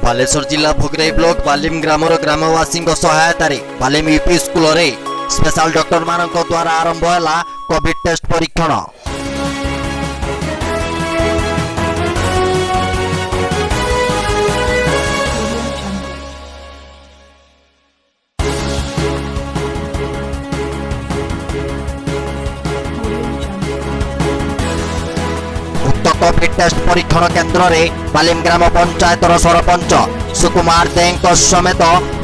ବାଲେଶ୍ୱର ଜିଲ୍ଲା ଭୋଗରାଇ ବ୍ଲକ ବାଲିମ ଗ୍ରାମର ଗ୍ରାମବାସୀଙ୍କ ସହାୟତାରେ ବାଲିମ ୟୁପି ସ୍କୁଲରେ ସ୍ପେଶାଲ ଡକ୍ଟରମାନଙ୍କ ଦ୍ୱାରା ଆରମ୍ଭ ହେଲା କୋଭିଡ ଟେଷ୍ଟ ପରୀକ୍ଷଣ। ଉକ୍ତ କୋଭିଡ ଟେଷ୍ଟ ପରୀକ୍ଷଣ କେନ୍ଦ୍ରରେ ବାଲିମ ଗ୍ରାମ ପଞ୍ଚାୟତର ସରପଞ୍ଚ ସୁକୁମାର ଦେଙ୍କ ସମେତ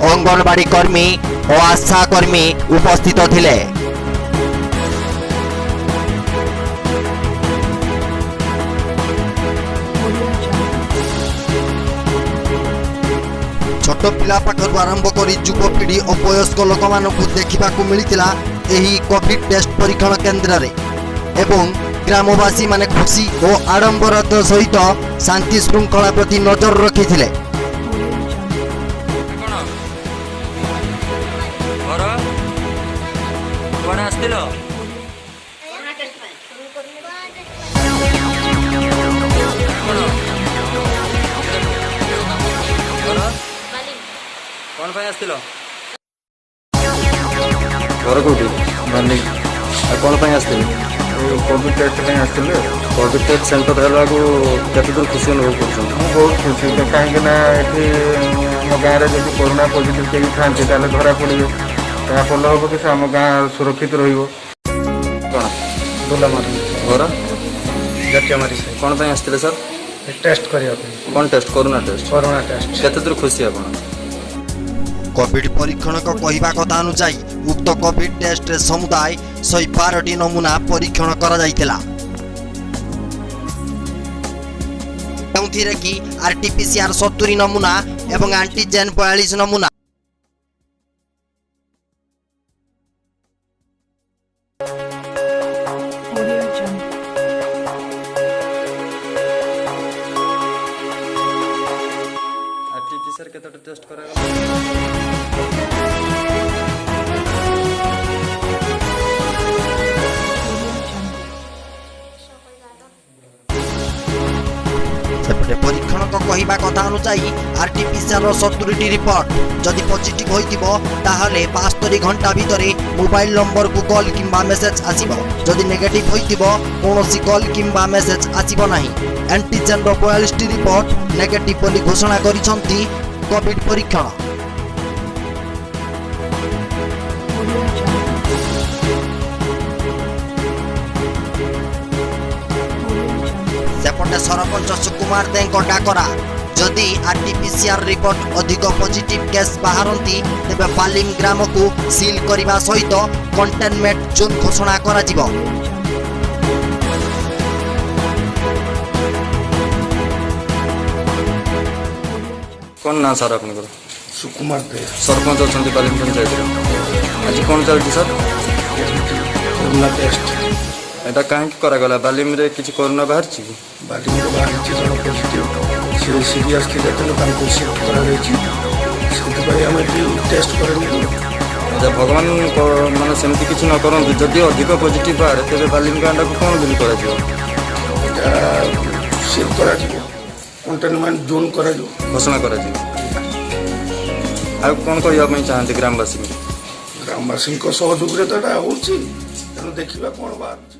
ଅଙ୍ଗନବାଡି କର୍ମୀ ଓ ଆଶା କର୍ମୀ ଉପସ୍ଥିତ ଥିଲେ। ଛୋଟ ପିଲା ପାଖରୁ ଆରମ୍ଭ କରି ଯୁବପିଢ଼ି ଓ ବୟସ୍କ ଲୋକମାନଙ୍କୁ ଦେଖିବାକୁ ମିଳିଥିଲା ଏହି କୋଭିଡ ଟେଷ୍ଟ ପରୀକ୍ଷଣ କେନ୍ଦ୍ରରେ ଏବଂ ଗ୍ରାମବାସୀମାନେ ଖୁସି ଓ ଆଡ଼ମ୍ବରତା ସହିତ ଶାନ୍ତି ଶୃଙ୍ଖଳା ପ୍ରତି ନଜର ରଖିଥିଲେ। କ'ଣ ଘର କୁଆଡ଼େ ଆସିଥିଲ? କ'ଣ ଘର କ'ଣ ପାଇଁ ଆସିଥିଲ? ଘର କୋଉଠି? ବାଲି। ଆଉ କ'ଣ ପାଇଁ ଆସିଥିଲେ? ଏଇ କୋଭିଡ଼ ଟେଷ୍ଟ ପାଇଁ ଆସିଥିଲେ। କୋଭିଡ ଟେଷ୍ଟ ସେଣ୍ଟର ହେବାକୁ କେତେ ଦୂର ଖୁସି ଅନୁଭବ କରୁଛନ୍ତି? ମୁଁ ବହୁତ ଖୁସି, କାହିଁକି ନା ଏଠି ଆମ ଗାଁରେ ଯଦି କରୋନା ପଜିଟିଭ୍ କେହି ଥାନ୍ତି, ତାହେଲେ ଧରା ପଡ଼ିବେ। ତାହା ଭଲ ହେବ କି ସେ ଆମ ଗାଁ ସୁରକ୍ଷିତ ରହିବ। କ'ଣ? ଦୋଲାମାରି। ଘର? ଜାତୀୟ ମାରି ସାହି। କ'ଣ ପାଇଁ ଆସିଥିଲେ ସାର୍? ଟେଷ୍ଟ କରିବା ପାଇଁ। କ'ଣ test? Corona test? Corona test. କେତେ ଦୂର ଖୁସି ଆପଣ? କୋଭିଡ ପରୀକ୍ଷଣଙ୍କ କହିବା କଥା ଅନୁଯାୟୀ ଉକ୍ତ କୋଭିଡ ଟେଷ୍ଟରେ ସମୁଦାୟ 112ଟି ନମୁନା ପରୀକ୍ଷଣ କରାଯାଇଥିଲା, ଯେଉଁଥିରେ କି ଆରଟିପିସିଆର 70 ନମୁନା ଏବଂ ଆଣ୍ଟିଜେନ୍ 42 ନମୁନା। Audio Jungle. ଆରଟିପିସିଆର କେତେଟା ଟେଷ୍ଟ କରାଗଲା? Audio Jungle. ସେପଟେ ପରୀକ୍ଷଣଙ୍କ କହିବା କଥା ଅନୁଯାୟୀ ଆରଟିପିସିଆର 70ଟି ରିପୋର୍ଟ ଯଦି ପଜିଟିଭ ହୋଇଥିବ, ତାହେଲେ 72 ଘଣ୍ଟା ଭିତରେ ମୋବାଇଲ ନମ୍ବରକୁ କଲ୍ କିମ୍ବା ମେସେଜ ଆସିବ। ଯଦି ନେଗେଟିଭ ହୋଇଥିବ, କୌଣସି କଲ୍ କିମ୍ବା ମେସେଜ ଆସିବ ନାହିଁ। ଆଣ୍ଟିଜେନ୍ର 42ଟି ରିପୋର୍ଟ ନେଗେଟିଭ ବୋଲି ଘୋଷଣା କରିଛନ୍ତି କୋଭିଡ ପରୀକ୍ଷଣ। Audio Jungle. Audio Jungle. ସେପଟେ ସରପଞ୍ଚ ସୁକୁମାର ଦେଙ୍କ ଡାକରା, ଯଦି ଆରଟିପିସିଆର ରିପୋର୍ଟ ଅଧିକ ପଜିଟିଭ କେସ୍ ବାହାରନ୍ତି, ତେବେ ବାଲିମ ଗ୍ରାମକୁ ସିଲ୍ କରିବା ସହିତ କଣ୍ଟେନମେଣ୍ଟ ଜୋନ୍ ଘୋଷଣା କରାଯିବ। Audio Jungle. କ'ଣ ନାଁ ସାର୍ ଆପଣଙ୍କର? ସୁକୁମାର ଦେ। ସରପଞ୍ଚ ଅଛନ୍ତି ବାଲିମ ପଞ୍ଚାୟତରେ। ଆଜି କ'ଣ ଚାଲିଛି ସାର୍? Corona test. ଏଇଟା କାହିଁକି କରାଗଲା? ବାଲିମରେ କିଛି କରୋନା ବାହାରିଛି କି? ବାଲିମରେ ବାହାରିଛି ଜଣେ ପଜିଟିଭ୍। ସେ ସିରିୟସ୍ ଥିଲେ, ତେଣୁ ତାଙ୍କୁ ସିଫ୍ଟ କରାଯାଇଛି। ସେଥିପାଇଁ ଆମେ ଏଠି ଟେଷ୍ଟ କରିନେବୁ। ଆଚ୍ଛା, ଭଗବାନ ମାନେ ସେମିତି କିଛି ନ କରନ୍ତୁ, ଯଦି ଅଧିକ ପଜିଟିଭ୍ ବାହାରେ, ତେବେ ବାଲିମ ଗାଁଟାକୁ କ'ଣ ବୋଲି କରାଯିବ? ଏଇଟା ସିଲ୍ କରାଯିବ, କଣ୍ଟେନମେଣ୍ଟ ଜୋନ୍ କରାଯିବ। ଘୋଷଣା କରାଯିବ। ଆଉ କ'ଣ କହିବା ପାଇଁ ଚାହାନ୍ତି ଗ୍ରାମବାସୀଙ୍କୁ? ଗ୍ରାମବାସୀଙ୍କ ସହଯୋଗରେ ତ ଏଇଟା ହେଉଛି, ତେଣୁ ଦେଖିବା କ'ଣ ବାହାରୁଛି।